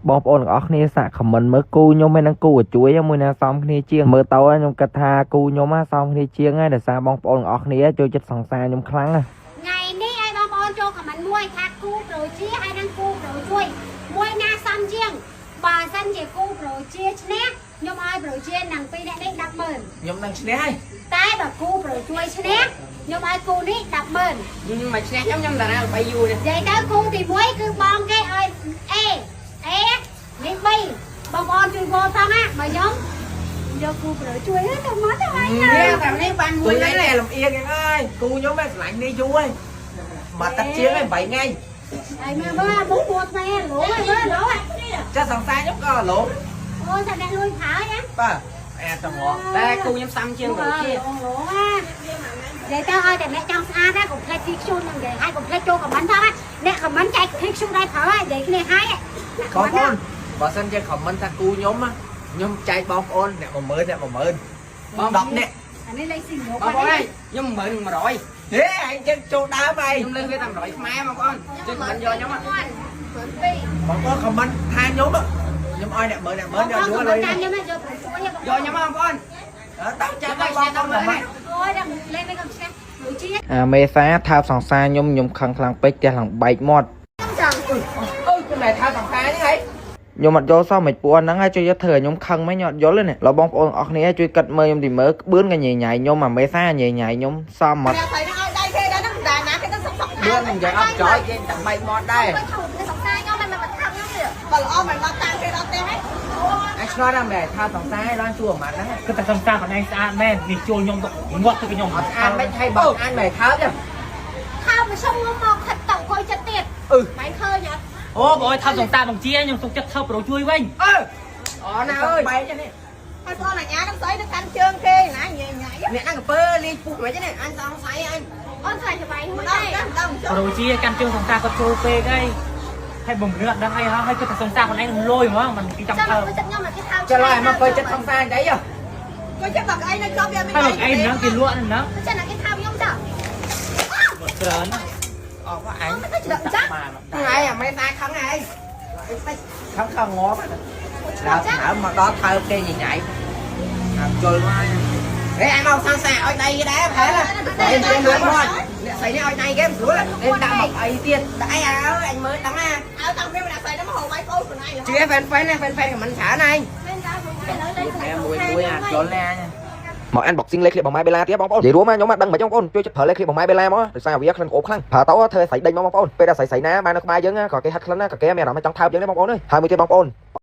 បងប្អូនទាំងអស់គ្នាសាកខមមិនមើលគូខ្ញុំឯនឹងគូឲ្យជួយមួយណាសមគ្នាជាងមើលទៅខ្ញុំគិតថាគូខ្ញុំសមគ្នាជាងហើយដោយសារបងប្អូនទាំងអស់គ្នាចូលចិត្តសង្សារខ្ញុំខ្លាំងណាស់ ថ្ងៃនេះឲ្យបងប្អូនចូលខមមិនមួយថាគូប្រជាហើយនឹងគូប្រជួយមួយណាសមជាងបើសិនជាគូប្រជាឈ្នះខ្ញុំឲ្យប្រជានឹងពីរអ្នកនេះ100000 ខ្ញុំនឹងឈ្នះហើយ តែបើគូប្រជួយឈ្នះខ្ញុំឲ្យគូនេះ100000 មកឈ្នះខ្ញុំខ្ញុំតារាល្បីយូរនេះ និយាយទៅគូទី1គឺបងគេឲ្យ A A នេះ B បងប្អូនជួយវល់ផងណាបើខ្ញុំយកគូប្រជួយទៅមកទៅហើយណា នេះតែនេះបានមួយ គូនេះ ហើយ លំអៀងហ្នឹងអើយគូខ្ញុំឯងស្រឡាញ់នេះយូរហើយមកទឹកជាងឯង8ថ្ងៃ ហើយមើលមើលមុខពួរថ្មីលោមើលលោ ចាសង្សារខ្ញុំក៏លោ អូតែអ្នកលួចហើយណា បាទអាតង តែគូខ្ញុំសាំជាងទៅជា លោណានិយាយទៅឲ្យតែអ្នកចង់ស្អាតណាកុំភ្លេចទីខ្ជូននឹងនិយាយឲ្យកុំភ្លេចចូលខមមិនផងណាអ្នកខមមិនចែកទីខ្ជូនដែរប្រើហើយនិយាយគ្នាហើយ បងប្អូនបើសិនជាខមមិនថាគូខ្ញុំខ្ញុំចែកបងប្អូនអ្នក10000អ្នក10000បង10នាក់ អានេះលេខស៊ីង បងប្អូនខ្ញុំ10100 ហេឯងចឹងចូលដើមឯង ខ្ញុំលើវាតែ100ខ្មែរបងប្អូនជួយខមមិនយកខ្ញុំ បងប្អូនខមមិនថាខ្ញុំខ្ញុំឲ្យអ្នក10000អ្នក10000យកយូរលុយ តាមខ្ញុំយកប្រជួយ យកខ្ញុំបងប្អូន តើចាំបងប្អូនខមមិន អូយដល់លេខវិញកុំឈ្នះមួយជា អាមេសាថើបសង្សារខ្ញុំខ្ញុំខឹងខ្លាំងពេកផ្ទះឡើងបែកមាត់ អឺខ្ញុំតែថាសង្សារហ្នឹងហី ខ្ញុំអត់យល់សោះមិនពួនហ្នឹងហើយជួយយកធ្វើឲ្យខ្ញុំខឹងមិនខ្ញុំអត់យល់ទេណាឡើយបងប្អូនអស់គ្នាជួយកាត់មើលខ្ញុំទីមើលក្បឿនកញញ៉ៃខ្ញុំអាមេសាញញ៉ៃខ្ញុំសមអត់ អ្នកស្រីហ្នឹងឲ្យដៃគេដែរហ្នឹងតែណាគេទៅសុកសុក បឿននិយាយអត់ចោយគេតែបែកមាត់ដែរ ទៅថោកសង្សារខ្ញុំមិនមកថោកខ្ញុំទេបើល្អមិនមកតាមគេដល់ផ្ទះហ៎ អញឆ្ងល់ណាស់មែនថាសង្សារឡើងជួអាម៉ាត់ហ្នឹង គឺតែសង្សារខ្លួនឯងស្អាតមែននេះចូលខ្ញុំទៅងាត់ទៅខ្ញុំ អត់ស្អាតមិនហើយបើស្អាតមែនថើបទេ ថោកមកសុំមកខិតតអង្គុយចិត្តទៀត អឺ មិនឃើញអត់ អូបើឲ្យថើបសង្សារបងជាខ្ញុំសុខចិត្តថើបប្រូជួយវិញ អឺអូណាអើយបែកនេះ ហើយបងអាញានឹងស្អីនឹងកាន់ជើងគេណាញ៉ៃញ៉ៃ អ្នកហ្នឹងកពើលាយពុះមិនទេអញសង្ស័យអញ អូនស្រីច្បាយមួយដែរដល់ចុះ ប្រូជាកាន់ជើងសង្សារគាត់ចូលពេកហើយហើយបំរឿអត់ដឹងអីហើយគឺតែសង្សារខ្លួនឯងនឹងលយហ្មងមិនគេចង់ ចាំ ថើប មកចិត្តខ្ញុំមកគេថោក ចលឲ្យមកបើចិត្តសង្សារអីហ៎ គាត់ចិត្តដល់អីនៅជាប់វាមិន ហើយមកឯងហ្នឹងគេលក់ហ្នឹង ចិត្តណាគេថោកខ្ញុំចុះ ច្រើនណា អស់អញ មិនទៅច្រកចា ថ្ងៃអាមេតាខឹងឯង ខំខំងាប់ដល់ដើមមកដល់ថើបគេញញ៉ៃអាជុលមក ហេអញមកសង្សារឲ្យដៃគេដែរប្រហែល តែគេមើលមក អ្នកស្រីនេះឲ្យដៃគេមិនស្រួល គេដាក់មកអីទៀត ដាក់អីអើអញមើលដឹងណា ឲ្យតាំងពីអ្នកស្រីហ្នឹងមកហៅវាយបងខ្លួនឯង ជឿហ្វេនហ្វេនណាហ្វេនហ្វេនខមមិនច្រើនឯង មែនតើខ្ញុំឥឡូវលេង មួយមួយអាជុលណា មក unboxing លេខឃ្លៀបបងម៉ែបេឡាទៀតបងប្អូននិយាយរួមខ្ញុំអត់ដឹងមិនបងប្អូនជួយចិត្តប្រើលេខឃ្លៀបបងម៉ែបេឡាមកដោយសារវាក្លិនក្អូបខ្លាំងប្រើទៅធ្វើឲ្យស្រីដេញមកបងប្អូនពេលដែលស្រីស្រីណាបាននៅក្បែរយើងក៏គេហិតក្លិនណាក៏គេមានអារម្មណ៍ចង់ថើបយើងដែរបងប្អូនអើយហើយមួយទៀតបងប្អូន